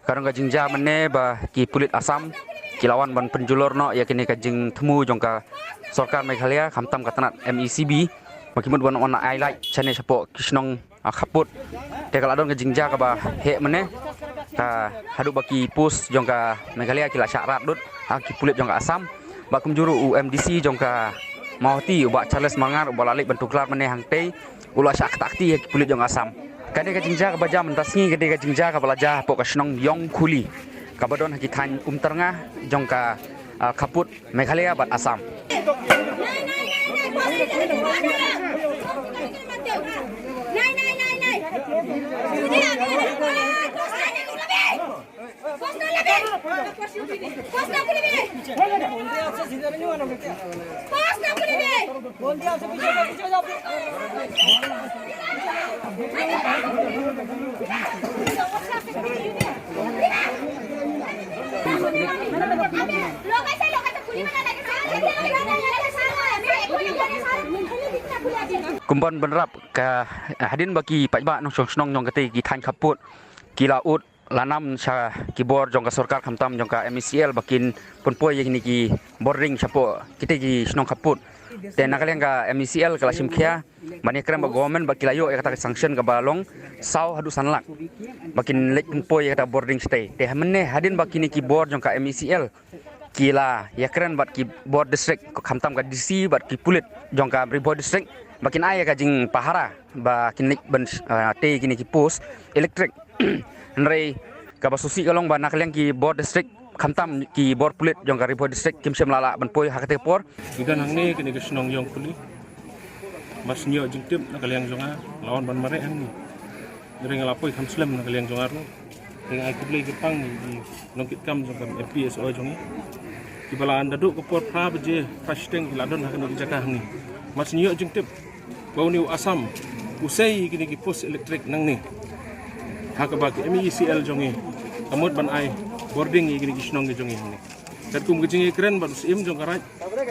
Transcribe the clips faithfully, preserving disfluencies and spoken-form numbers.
Ka don ka jingjia mynne ba ki pulit Assam ki la wan ban pynjulor noh ïa kane ka jingthmu jong ka sorkar Meghalaya, khamtam ka tnat M E C B, ba ki mut ban wan ai lait shane shapoh ki shnong, ah, khappud. Te ka la don ka jingjia kaba heh mynne, ka haduh ba ki post jong ka Meghalaya ki la shah rat lut ha ki pulit jong ka Assam. Ba kumjuh ruh u M D C jong ka Mawhati, u Bah Charles Marngar, uba la leit ban tuklar mynne hangtei, u la shah ktah kti ïa ki pulit jong Assam. Kane ka jingjia kaba jia mynta sngi, kane ka jingjia kaba la jia hapoh ka shnong Yongkhuli, kaba don ha ki thaiñ Umtyrnga jong ka, ah, khappud Meghalaya bad Assam. Kumban bynrap ka hadien ba ki paidbah nongshong shnong jong kata ki thaiñ khappud ki la ud la nam sha ki bor jong ka sorkar khamtam jong ka M E C L ba kin pynpoi ïa kine ki bording shapoh kite ki shnong khappud. Te na ka liang ka M E C L ka la shim khia ban ïakren bad government ba ki la ïoh ïa kata ka sanction kaba long saw haduh san lak ba kin leit pynpoi ïa kata bording shatei. Te mynne hadien ba kine ki bor jong ka M E C L ki la ïakren bad ki bor district, khamtam ka D C bad ki pulit jong ka Ri Bhoi district ba kin ai ïa ka jingpahara ba kin leit ban, ah, tei kine ki post electric. Hynrei kaba sngewsih ka long ba na ka liang ki bor district, khamtam ki bor pulit jong ka Ri Bhoi district, kim shym la lah ban poi ha kata ka por. Ngi don hangne kane ka shnong Yongkhuli. Mar shu ïoh jingtip na ka liang jong nga, la wan ban mareh hangne. Hynrei nga la poi kham slem na ka liang jong nga ruh. Hynrei nga ai khublei kyrpang ïa ki nongkitkam jong ka M P S O jong ngi, kiba la, naduh ka por phra baje, phra shiteng ki la don ha kane ka jaka hangne. Mar shu ïoh jingtip ba une u Assam u sei ïa kine ki post electric nangne, ha kaba ka M E C L jong ngi ka mut ban ai bording ïa kine ki shnong ki jong ngi hangne. Katkum ka jingïakren bad u Syiem jong ka Raid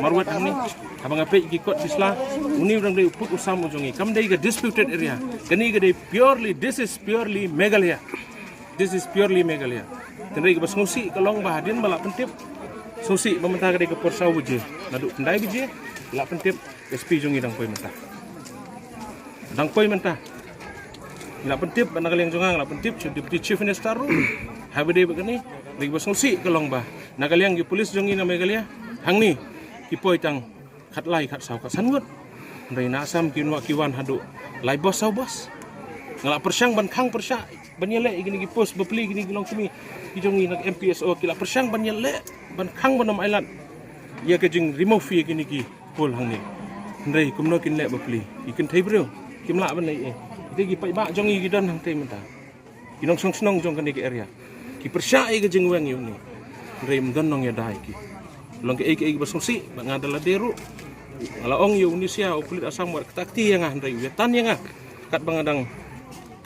Marwet hangne, haba nga peit ki kot ki sla, une u dang dei u pud u sam u jong ngi, kam dei ka disputed area. Kane ka dei purely, this is purely Meghalaya. This is purely Meghalaya. Hynrei kaba sngewsih ka long ba hadien ba la pyntip, sngewsih ba mynta ka dei ka por saw baje, naduh khyndai baje la pyntip, S P jong ngi dang poi mynta. Dang poi mynta. Ngi la pyntip, na ka liang jong nga la pyntip sha Deputy Chief Minister ruh, haba dei ba kane. Hynrei kaba sngewsih ka long ba na ka liang ki police jong ngi na Meghalaya hangne ki poi tang khatlai, khatsaw, khatsan ngut. Hynrei na Assam ki wan, ki wan haduh lai bos, saw bos. Nga la pyrshang ban khang pyrshah ban ïaleh ïa kine ki post bapli, kine ki longkmie ki jong ngi na M P S O ki la pyrshang ban ïaleh ban khang ban ym ailad ïa ka jing remove ïa kine ki pole hangne. Hynrei kumno kin leh bapli, ki kynthei briew kim lah ban leh ei. Kita ki paidbah jong ngi ki don hangtei mynta, ki nongshong shnong jong kane ka area, ki pyrshah ïa ka jingweng ïa une. Hynrei ym don nongïada ïa ki. Long kaei kaei kaba sngewsih, bad nga da lade ruh nga la ong ïa u Nisia, u pulit Assam, wat ktah kti ïa nga, hynrei u ïa tan ïa nga katba nga dang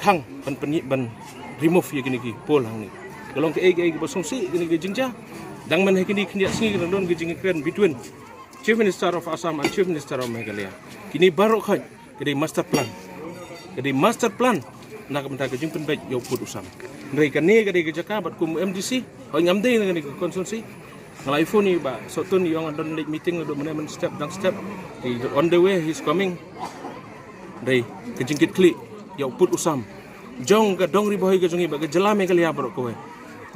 khang ban pynï, ban remove ïa kine ki pole hangne. Ka long kaei kaei kaba sngewsih kane ka jingjia. Dang man ha kine khyndiat sngi ka dang don ka jingïakren between Chief Minister of Assam and Chief Minister of Meghalaya. Kine baroh khoit ka dei master plan. Ka dei master plan na ka bynta ka jingpynbeit ïa u pud u sam. Hynrei kane ka dei ka jaka bad kum M D C, hooid ngam dei na kane ka constituency. Nga la i phone ïa i Bah Sohtun, i ong un don leit meeting, un don mynne mynstep dang step. He on the way, he's coming. Hynrei ka jingkitkhlieh ïa u pud u sam jong ka dong Ri Bhoi ka jong ngi bad ka jylla Meghalaya baroh kawei.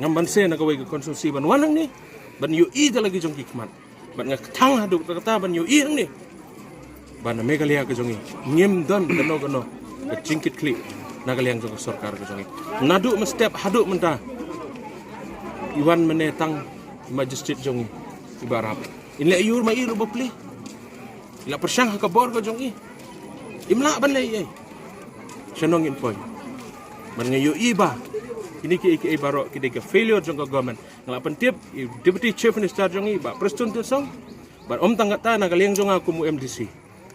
Ngam banse na kawei ka constituency ban wan hangne ban ïohi da la ki jong ki khmat. Bad nga kthang haduh katta katta ban ïohi hangne ba na Meghalaya ka jong ngi ngim don kano kano ka jingkitkhlieh na ka liang jong ka sorkar ka jong ngi. Naduh mynstep haduh mynta, i wan mynne tang i magistrate jong ngi, i Bah Rap. In leh ïur ma i ruh bapli. I la pyrshang ha ka bor ka jong i. Im lah ban leh ei ei. Shano ngin poi? Bad nga ïohi ba kine kiei kiei baroh ki dei ka failure jong ka government. Nga la pyntip i Deputy Chief Minister jong i, Bah Prestone Tynsong. Bad ym tang katta, na ka liang jong nga kum u M D C,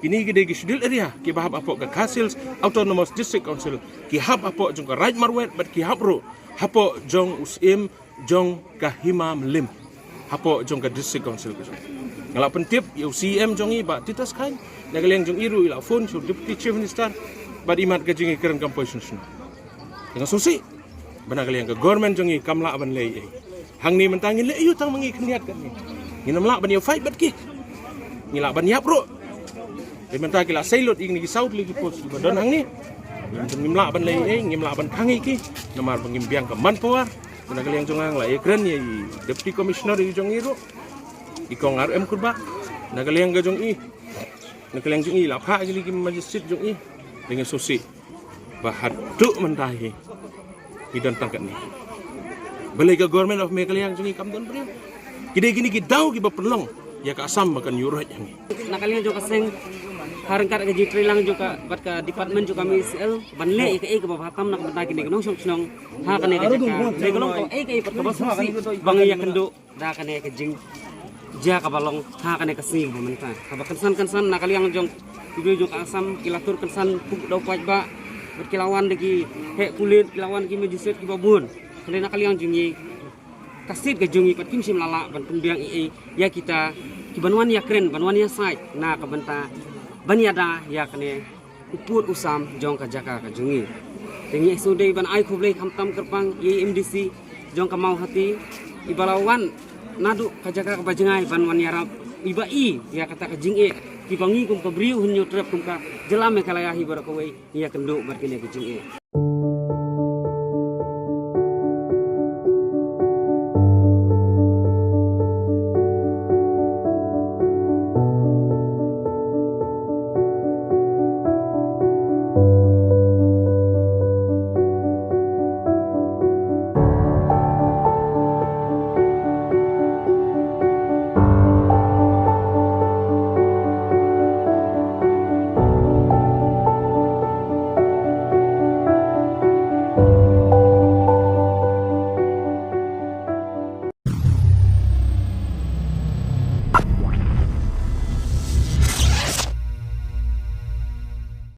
kine ki dei ki scheduled area kiba hap hapoh ka Khasi Hills Autonomous District Council, ki hap hapoh jong ka Raid Marwet bad ki hap ruh hapoh jong u Syiem jong ka Hima Mylliem, hapoh jong ka District Council ka jong. Nga la pyntip ïa u C E M jong i, Bah Titus Chyne, na ka liang jong i ruh i la phone sha u Deputy Chief Minister, Bad imat ka jingïakren kam poi sngewsih. Nga sngewsih ba na ka liang ka government jong ngi kam lah ban leh ei. Hangne mynta ngin leh ïa u tang ma ngi khyndiat katne. Ngin ym lah ban ïa fight bad ki. Ngi lah ban ïap ruh. Te mynta ki la sei lut ïa kine ki saw tylli ki post ba don hangne. Ngim lah ban leh ei, ngim lah ban khang ïa ki. Namar ba ngim biang ka manpower. Na ka liang jong nga la ïakren ïa i Deputy Commissioner ïa jong ngi ruh, i Kong R M Kurbah. Na ka liang ka jong i, na ka liang jong i la phah ïa ki magistrate jong i. Te nga sngewsih ba haduh mynta hi ngi don tang katne. Balei ka Government of Meghalaya jong i kam don briew? Ki dei kine ki daw kiba pynlong ïa ka Assam ba kan ïuh roit ha ngi. Na ka liang jong ka seng, ha ryngkat ka jingtrei lang jong ka bad ka department jong ka M C L ban leh ïa kaei kaba bha tam na ka bynta kine ki nongshong shnong ha kane ka jaka. Dei ka long kaei kaei pat kaba sngewsih ba ngi ïakynduh da kane ka jingjia kaba long ha kane ka sngi ba mynta. Kaba kynsan kynsan na ka liang jong ki briew jong ka Assam ki la tur kynsan puk daw paidbah bad ki la wan da ki heh pulit, ki la wan da ki magistrate kiba bun. Hynrei na ka liang jong ngi, ka state ka jong ngi pat kim shym la lah ban pynbiang ei ei ïa kita kiban wan ïakren, ban wan ïasaid na ka bynta ban ïada ïa kane u pud u sam jong ka jaka ka jong ngi. Te ngi shu dei ban ai khublei khamtam kyrpang ïa i M D C jong ka Mawhati iba la wan naduh ka jaka kaba jngai ban wan ïarap, iba i ïa kata ka jingeh kiba ngi kum ka briew Hynñiewtrep, kum ka jylla Meghalaya hi baroh kawei ngi ïakynduh bad kine ka jingeh.